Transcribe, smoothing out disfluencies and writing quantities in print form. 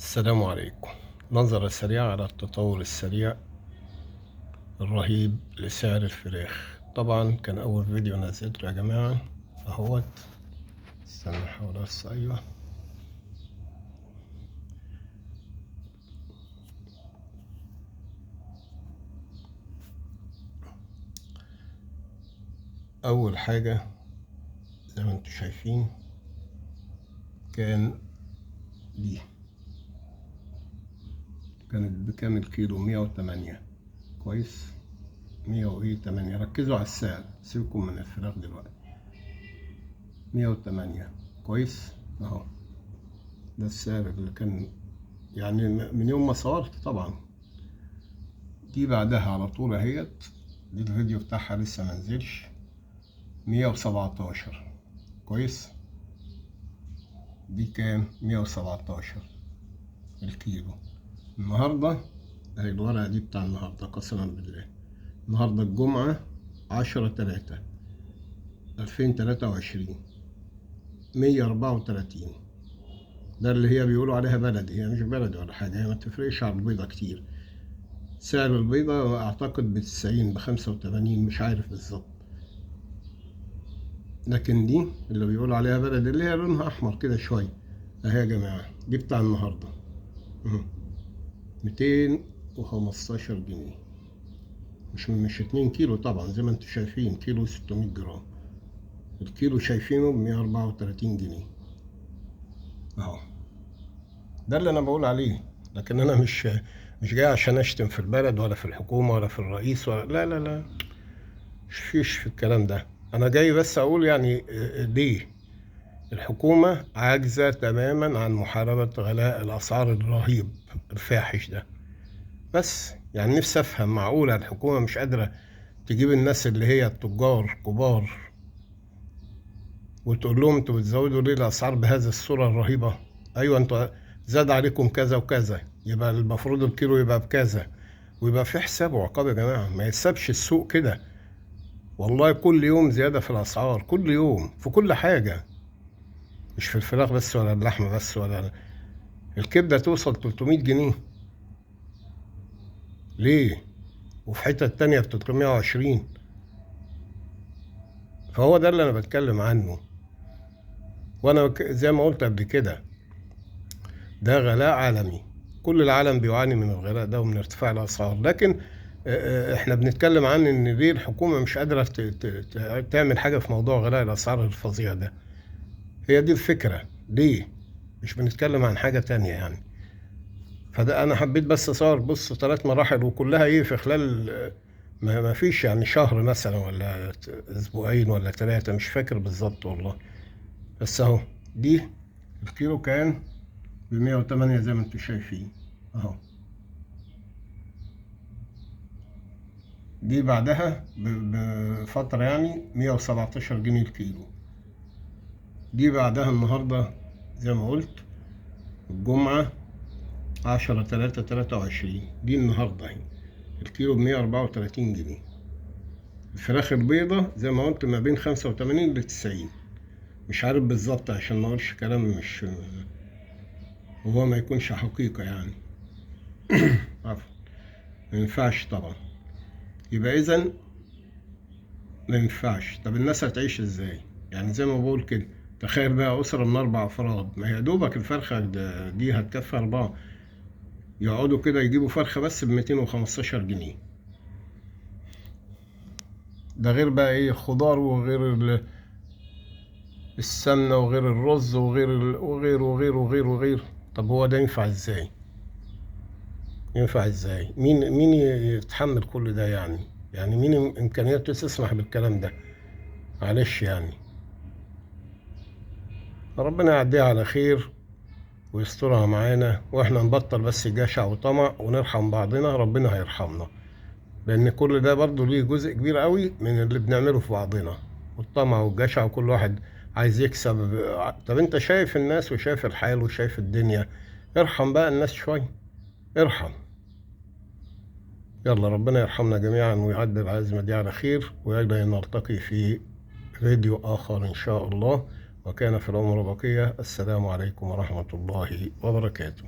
السلام عليكم. نظرة سريعة على التطور السريع الرهيب لسعر الفراخ. طبعا كان أول فيديو نزلته يا جماعة اهوت، استنى احاول بس، أيوه أول حاجة زي ما انتم شايفين كان دي كانت بكام الكيلو؟ 108. كويس، 108. ركزوا على السعر، سيبكم من الفراخ دلوقتي. 108 كويس اهو، ده السعر اللي كان يعني من يوم ما صورت. طبعا دي بعدها على طول اهيت، دي الفيديو بتاعها لسه منزلش، 117. كويس، دي كام؟ 117 الكيلو. النهارده اهي الورقة دي بتاع النهارده، قسما بالله النهارده الجمعة 10/3/2023، 134. ده اللي هي بيقولوا عليها بلدي، هي مش بلدي ولا حاجة، هي ما تفرقش على البيضة كتير. سعر البيضة أعتقد ب90، ب85، مش عارف بالظبط، لكن دي اللي بيقولوا عليها بلدي اللي هي لونها أحمر كده شوية اهي يا جماعة، دي بتاع النهارده 215 جنيه. مش 2 كيلو طبعا، زي ما انتم شايفين كيلو 600 جرام، الكيلو شايفينه ب134 جنيه اهو. ده اللي انا بقول عليه، لكن انا مش جاي عشان اشتم في البلد ولا في الحكومة ولا في الرئيس ولا لا لا لا، مش فيش في الكلام ده. انا جاي بس اقول يعني ليه الحكومة عاجزة تماما عن محاربة غلاء الأسعار الرهيب الفاحش ده. بس يعني نفسي أفهم، معقولة الحكومة مش قادرة تجيب الناس اللي هي التجار كبار وتقول لهم انتوا بتزودوا ليه الأسعار بهذه الصورة الرهيبة؟ أيوة انتوا زاد عليكم كذا وكذا، يبقى المفروض الكيلو يبقى بكذا، ويبقى في حساب وعقاب يا جماعة. ما يتسابش السوق كده والله، كل يوم زيادة في الأسعار، كل يوم في كل حاجة، مش في الفراخ بس ولا اللحمة بس ولا الكبدة توصل 300 جنيه ليه؟ وفي حتة تانية ب 320. فهو ده اللي أنا بتكلم عنه. وأنا زي ما قلت قبل كده، ده غلاء عالمي، كل العالم بيعاني من الغلاء ده ومن ارتفاع الأسعار. لكن احنا بنتكلم عن إن ليه الحكومة مش قادرة تعمل حاجة في موضوع غلاء الأسعار الفظيع ده. هي دي الفكرة، ليه؟ مش بنتكلم عن حاجة تانية يعني. فده أنا حبيت بس أصور، بص، 3 مراحل وكلها إيه في خلال ما فيش يعني شهر مثلا ولا أسبوعين ولا 3، مش فاكر بالظبط والله. بس أهو دي الكيلو كان ب108 زي ما انتم شايفين أهو. دي بعدها بفترة يعني 117 جنيه الكيلو. دي بعدها النهاردة زي ما قلت الجمعة 10/3/23، دي النهاردة اهي الكيلو ب134 جنيه. الفراخ البيضة زي ما قلت ما بين 85 ل90، مش عارف بالظبط عشان ما اقولش كلام مش وهو ما يكونش حقيقة يعني. عفوا، ما ينفعش طبعا. يبقى إذن ما ينفعش. طب الناس هتعيش ازاي؟ يعني زي ما بقول كده، تخيل بقى أسرة من 4 أفراد، ما هي دوبك الفرخة دي هتكفي 4، يقعدوا كده يجيبوا فرخة بس ب215 جنيه. ده غير بقى إيه خضار وغير السمنة وغير الرز وغير وغير وغير وغير وغير. طب هو ده ينفع إزاي؟ ينفع إزاي؟ مين يتحمل كل ده يعني؟ يعني مين إمكانياته تسمح بالكلام ده؟ معلش يعني، ربنا يعديها على خير ويسترها معانا، واحنا نبطل بس جشع وطمع ونرحم بعضنا، ربنا هيرحمنا. لان كل ده برضو ليه جزء كبير قوي من اللي بنعمله في بعضنا، والطمع والجشع، وكل واحد عايز يكسب. طب انت شايف الناس وشايف الحال وشايف الدنيا، ارحم بقى الناس شوية، ارحم. يلا ربنا يرحمنا جميعا ويعدي العزمة دي على خير، ويلا نلتقي في فيديو آخر إن شاء الله. وكان في العمر بقية. السلام عليكم ورحمة الله وبركاته.